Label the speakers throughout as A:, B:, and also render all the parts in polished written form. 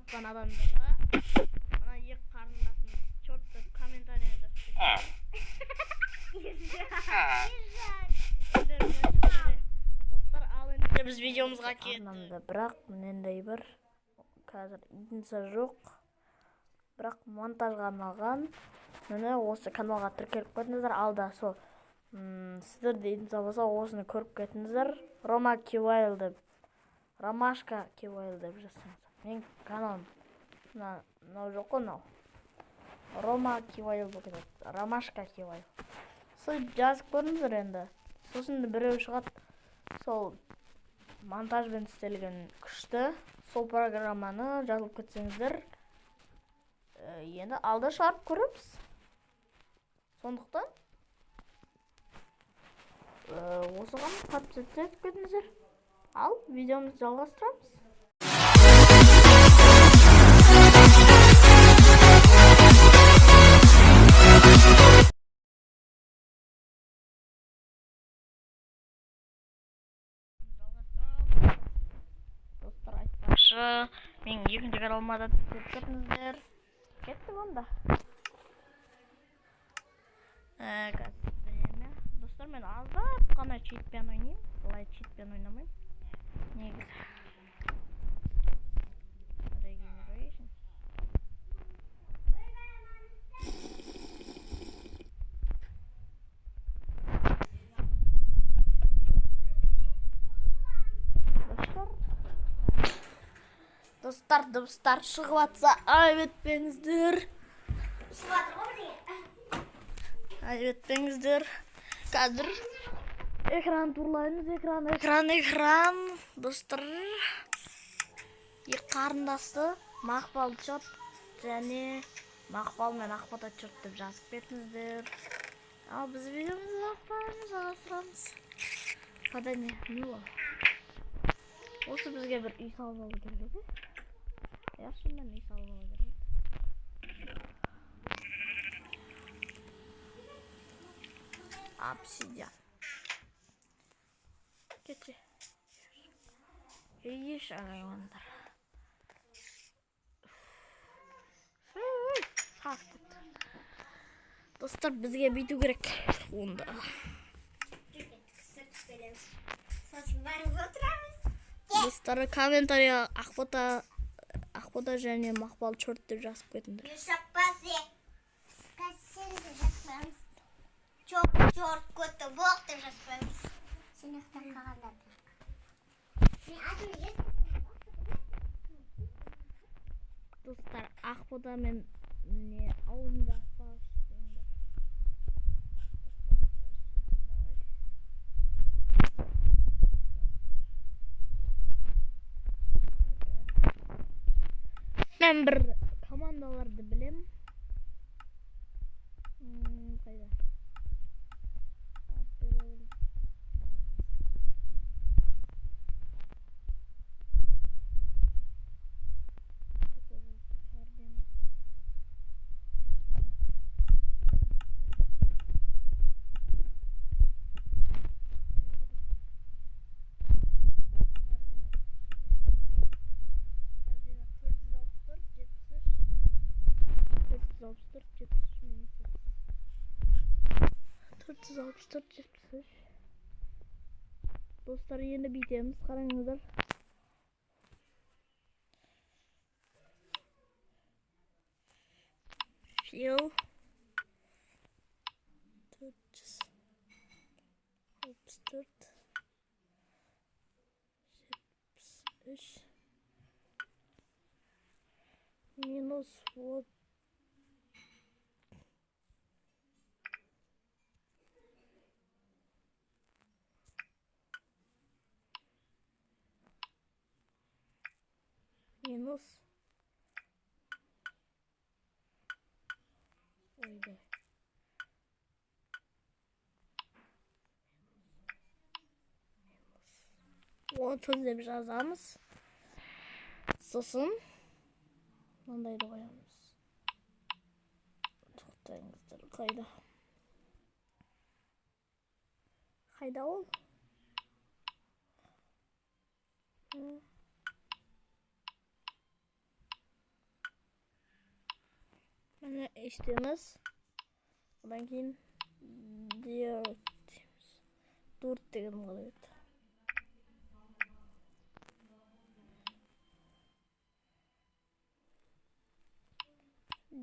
A: жатқан адамдарға мына екі қарындасым черт деп комментарий жазып кетті. Достар, ал енді біз видеомызға кеттік.
B: Арнамда бірақ мынандай бір қазір инса жоқ, бірақ монтажға арналған. Міне, осы каналға тіркеліп кетіңіздер. Алда сол сіздерде инса болса, осыны көріп кетіңіздер. Рома Кивайл деп, Ромашка Кивайл деп жазсаңыз, менің каналым мынау жоқ қой, мынау Рома Кивайл болып кетеді, Ромашка Кивайл. Сол жазып көріңіздер енді, сосын біреу шығады, сол монтажбен істелген күшті сол программаны жазылып кетсеңіздер, енді алда шығарып көреміз. Сондықтан осыған подписаться етіп кетіңіздер. Ал видеомызды жалғастырамыз. Достар, айтпақшы, менің екінші каналыма да тіркеліп кетіңіздер. Кеттік онда. Қазір время. Достар, мен аздап қана читпен ойнаймын. Былай читпен ойнамаймын. Негізі. Regeneration. Достар, достар, дыбыстар шығып жатса, айып етпеңіздер.
C: Шығып жатыр ғой бірдеңе.
B: Айып етпеңіздер. Қазір экран турлаймыз, экран, экран, экран. Достар, екі қарындасты Мақпал Чот және Мақпал мен Ақбота Чот деп жазып кетіңіздер. Ал біз видеомызды бастаймыз, жалғастырамыз. Падание, не ол? Осы бізге бір үй салып алу керек еді. Иә, шынымен үй салып алу керек еді. Обсидиан. Кетші. Еш ағайындар. Сасып кетті. Достар, бізге бүйту керек онда.
C: Сосын барып отырамыз.
B: Достар, комментария Ақбота, Ақбота және Мақпал Чорт деп жазып кетіңдер.
C: Жазып қоямыз. Чорт, чорт, көті боқ деп жазып қоямыз. Сен ұйықтап қалғанда. Мен атымды естіп.
B: Достар, Ақбота мен не аузында аппақ. Мен бір командаларды білем. Қайда? 464 73. Достар, енді бүйтеміз, қараңыздар. Фил 464 73 минус вот минус ойбай 30 деп жазамыз. Сосын мынандайды қоямыз. Тоқтаңыздар, қайда? Қайда ол? Істейміз. Одан кейін dirt дейміз. Dirt деген қалай еді?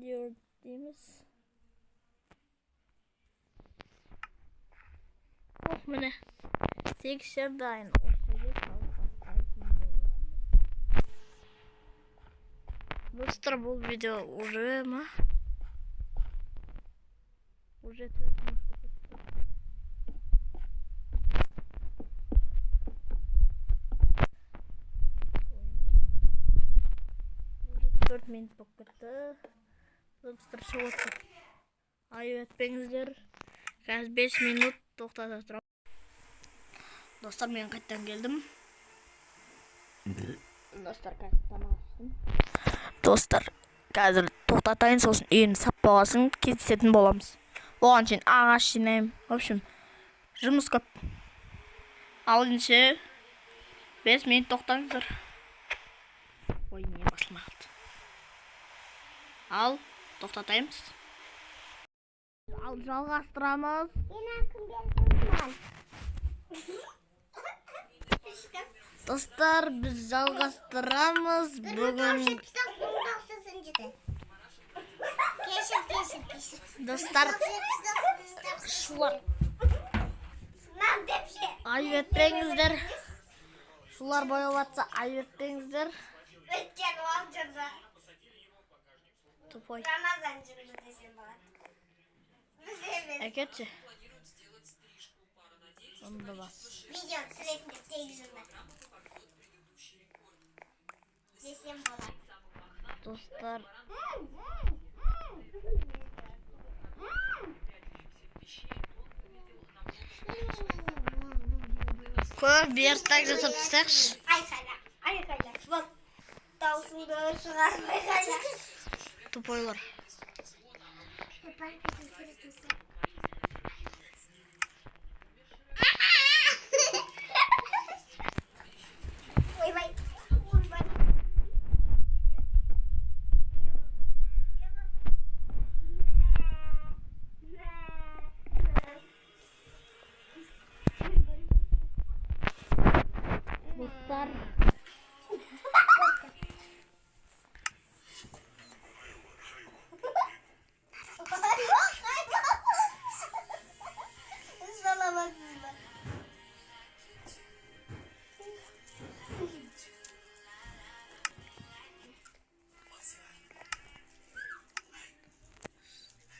B: Dirt дейміз. Ох, міне. Текстер дайын. Осы жерге салып тастайтын боламыз. Достар, бұл видео уже ма? Уже 4 минут болып кетті. Уже 4 минут болып кетті. Достар, шығып отыр. Айып етпеңіздер. Қазір 5 минут тоқтата тұрамын. Достар, мен қайтадан келдім. Достар, қазір тамақ іштім. Достар, қазір тоқтатайын, сосын үйімді сап болғасын кездесетін боламыз. Оған шейін ағаш жинаймын. В общем, жұмыс көп. Ал ендеше 5 минут тоқтаңыздар. Ой, не басылмай қалды. Ал, тоқтатаймыз. Ал, жалғастырамыз.
C: Мен кім берсін?
B: Достар, біз жалғастырамыз. Бүгін
C: Кешір, кешір, кешір.
B: Достар, шулар
C: Нан депші.
B: Айып етпеңіздер. Шулар бояп жатса, айып етпеңіздер.
C: Өткен ол жырды.
B: Тупой.
C: Рамазан жырды десем болады. Біз емес.
B: Әкетші. Онда бас.
C: Видео түсіретіндер тек жырды. Десем болады.
B: Достар, көп верстак жасап тастайықшы.
C: Айқайла, айқайла. Бол. Даусыңды шығарып айқайла.
B: Тупойлар.
C: Ойбай, ойбай.
B: Достар,
C: Саламатсыз ба?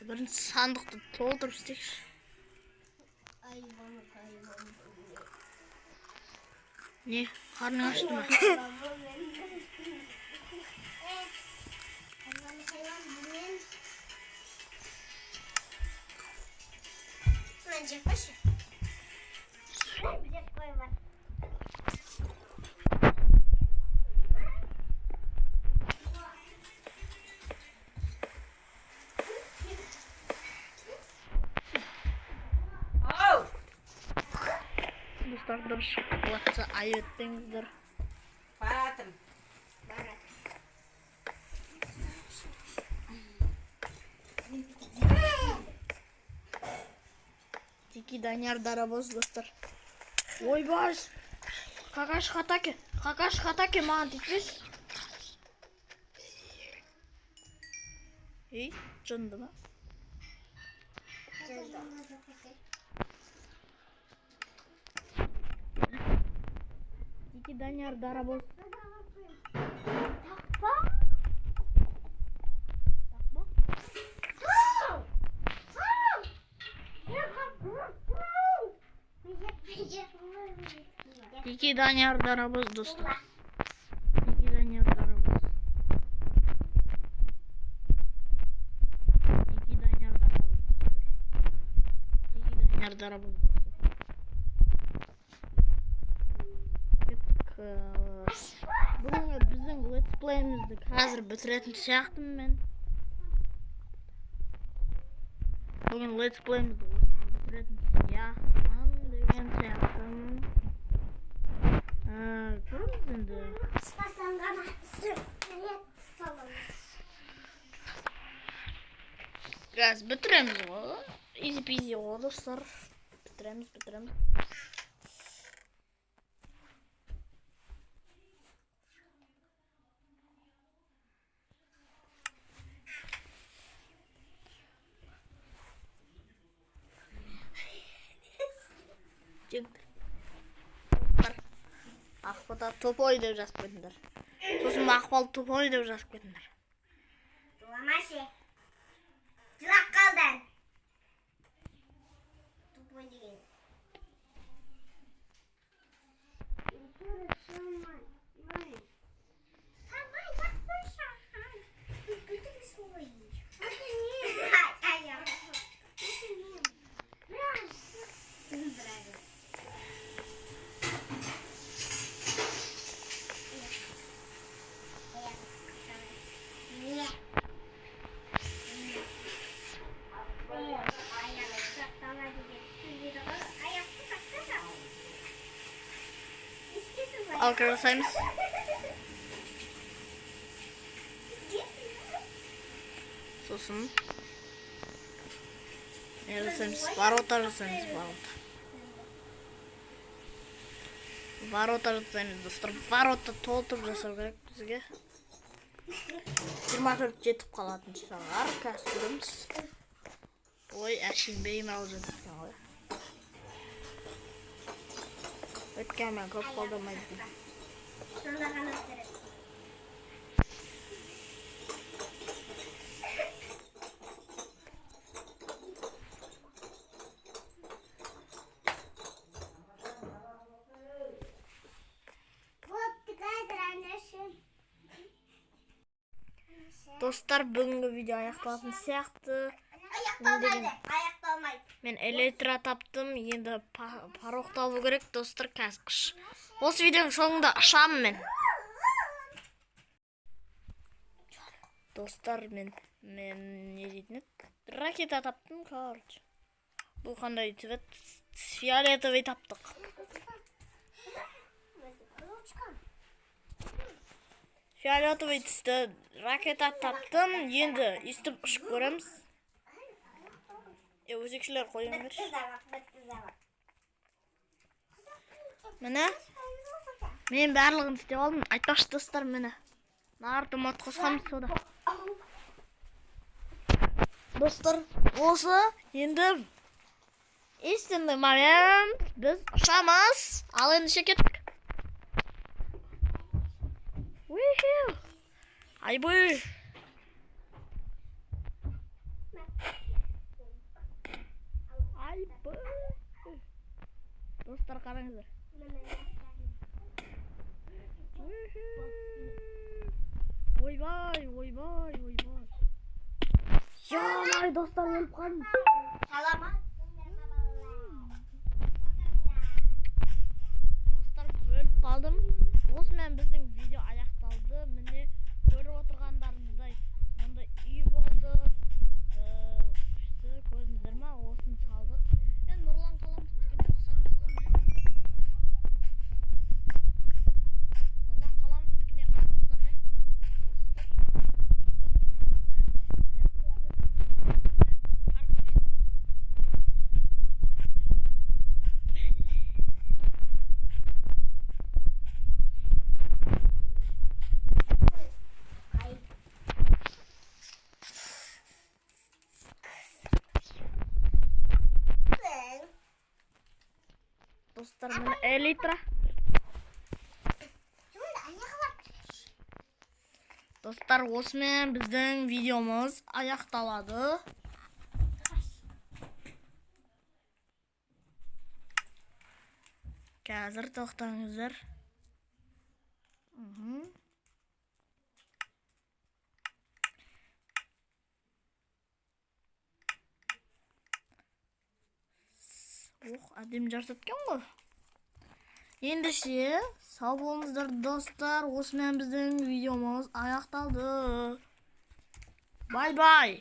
B: Бірінші сандықты толтырып істейікші.
C: Айван, хайван.
B: Не, қарның ашты ма?
C: Хайван, хайван, мен. Мына жеп қойшы. Жеп қойма.
A: Ау!
B: Достар, дұрыс шығып жатса, айып етпеңіздер.
A: Баратым.
C: Барат.
B: Дикий Данияр дарабоз, достар. Ойбай! Какаш хатаке, Какаш хатаке, маған тиіспеші. Ей, жынды ма?
C: Жынды.
B: Дикий Данияр дарабоз.
C: Тақпа.
B: Тақпа? Дикий Данияр дарабоз, достар. Дикий Данияр дарабоз. Дикий Данияр дарабоз, достар. Дикий Данияр дарабоз, достар. Кеттік. Бүгінгі біздің летсплейімізді қазір бітіретін сияқтымын мен. Бүгін летсплейімізді осымен бітіретін сияқтымын деген сияқтымын. Көреміз енді.
C: Қысқасын ғана сурет саламыз.
B: Қазір бітіреміз ғой. Изи пизи ғой, достар. Бітіреміз, бітіреміз. Жеңдік. Достар, Ақбота тупой деп жазып кетіңдер. Сосын Мақпал тупой деп жазып кетіңдер.
C: Жыламашы. Жылап қалдың. Тупой деген. Yeah.
B: Алка жасаймыз. Сосын не жасаймыз? Ворота жасаймыз, ворота. Ворота жасаймыз, достар. Ворота толтырып жасау керек бізге. 24 жетіп қалатын шығар. Қазір көреміз. Ой, әшейін беймарал жатыр екен ғой. Өйткені мен көп қолданбайды.
C: Сонда ғана өсіреді. Бопты, қазір анашым.
B: Достар, бүгінгі видео аяқталатын сияқты.
C: Аяқталмайды, аяқталмайды.
B: Мен элитра таптым, енді порох табу керек, достар, қазір. Осы видеоның соңында ұшамын мен. Достар, мен не дейтін еді? Ракета таптым, короче. Бұл қандай цвет? Фиолетовый таптық.
C: Ручка.
B: Фиолетовый түсті ракета таптым. Енді өйстіп ұшып көреміз. Е, өзекшілер қойыңдаршы.
C: Бітті сабақ, бітті сабақ.
B: Міне, мен барлығын істеп алдым. Айтпақшы, достар, міне. Наруто мод қосқанбыз сода. Достар, осы енді истинный момент. Біз ұшамыз. Ал ендеше кеттік. Уиху! Айбай! Айбай! Достар, қараңыздар. Уиху! Ойбай, ойбай, ойбай. Ё-моё, достар, өліп қалдым.
C: Саламатсыңдар ма, балалар?
B: Достар, өліп қалдым. Осымен біздің видео аяқталды. Міне, көріп отырғандарыңыздай мындай үй болды. Күшті көрдіңіздер ма? Осыны салдық. Енді Нұрлан Қаламовтікіне ұқсап қалған, иә? Нұрлан Қаламовтікіне қатты ұқсады, иә? Достар, бүгінгі видеомыз аяқталған сияқты. Паркур.
C: Ай. Бің.
B: Достар, міне элитра.
C: Сонда аяғы бар.
B: Достар, осымен біздің видеомыз аяқталады. Қазір тоқтаңыздар. Ох, әдемі жарысады екен ғой. Ендеше, сау болыңыздар, достар. Осымен біздің видеомыз аяқталды. Бай-бай.